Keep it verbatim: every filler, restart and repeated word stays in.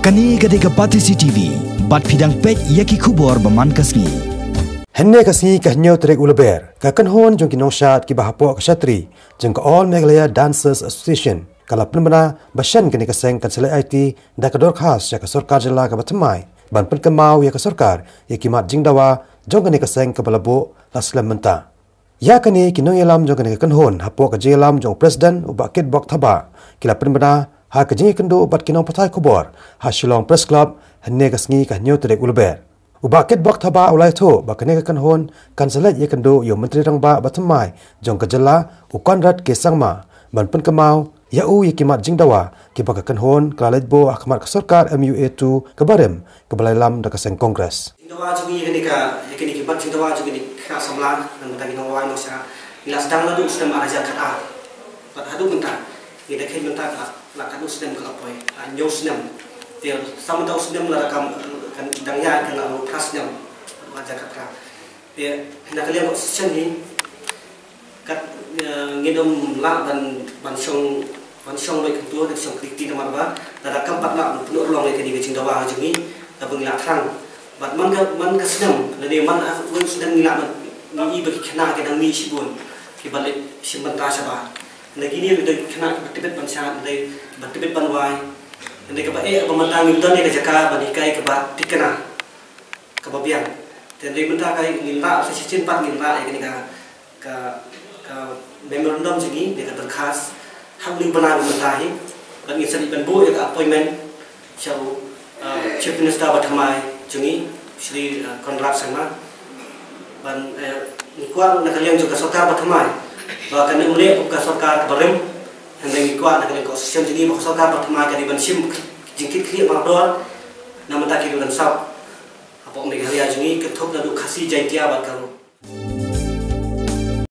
Kane ka dei ka Batesi T V, bad phi dang peit ïa ki khubor ba man ka sngi. Hynne ka sngi ka hynñiew tarik u Lber, ka kynhun jong ki nongshad kiba hapoh ka shatri jong ka All Meghalaya Dancers Association ka la pynbna ba shen kane ka seng kan sa leit aiti da ka dorkhas sha ka sorkar jylla kaba thymmai ban pynkynmaw ïa ka sorkar ïa ki mat jingdawa jong kane ka seng kaba la buh la slem mynta. Ïa kane ki nongïalam jong kane ka kynhun hapoh ka jingïalam jong u President u Bah Kitbok Thabah ki la pynbna ha ka jingïakynduh bad ki nongpathai khubor ha Shillong Press Club hynne ka sngi ka hynñiew tarik u Lber. U Bah Kitbok Thabah u la ïathuh ba kane ka kynhun kan sa leit ïakynduh ïa u Myntri Rangbah ba thymmai jong ka jylla u Conrad K Sangma ban pynkynmaw ïa u ïa ki mat jingdawa kiba ka kynhun ka la leit buh ha khmat ka sorkar M U A two kaba rim kaba la ïalam da ka seng Congress. Jingdawa jong ngi ïa kane ka, ïa kane ki mat jingdawa jong ngi ki khynnah samla, namar ba ki nongrwai nongshad ngi la sdang naduh u snem ar hajar khatar. Bad haduh mynta ngi da kheiñ mynta ka la katno snem ka la poi, la hynñiew snem. Te sa mynta u snem la da kam, kan dang ïaid kan la phra snem, ar hajar khatar. Te na ka liang ka association hi kat, eh, ngin ym lah ban, ban shong, ban shong beit kyntu, ban shong kti kti namar ba lada kam pat lah ban pynurlong ïa kane ka jingdawa jong ngi, kaba ngi la thrang. Bad man ka, man ka snem, lane man ka, man ka snem ngi lah ban, ngi i ba ki khynnah ki dang mih shibun kiba leit shim bynta shabar. Lane kine ruh dei ki khynnah kiba tbit ban shad, dei kiba tbit ban wai. Lane kaba eh ba mynta ngi don ïa ka jaka ban hikai kaba thikna, kaba biang. Te dei mynta ka ngi lah sa shisien pat ngi lah ïa kane ka ka, ka memorandum jong ngi, ne ka dorkhas, ha une u bnai ba mynta hi, bad ngin sa leit ban buh ïa ka appointment sha u, uh, Chief Minister ba thymmai jong ngi, Shri, uh, Conrad Sangma. Ban, eh, ngi kwah na ka liang jong ka sorkar ba thymmai ba kan ym leh kum ka sorkar kaba rim. Hynrei ngi kwah na ka liang ka association jong ngi ba ka sorkar ba thymmai ka dei ban shim jingkit khlieh mardor na bynta ki riew rymsap hapoh Meghalaya jong ngi, kynthup naduh Khasi, Jaintia bad Garo.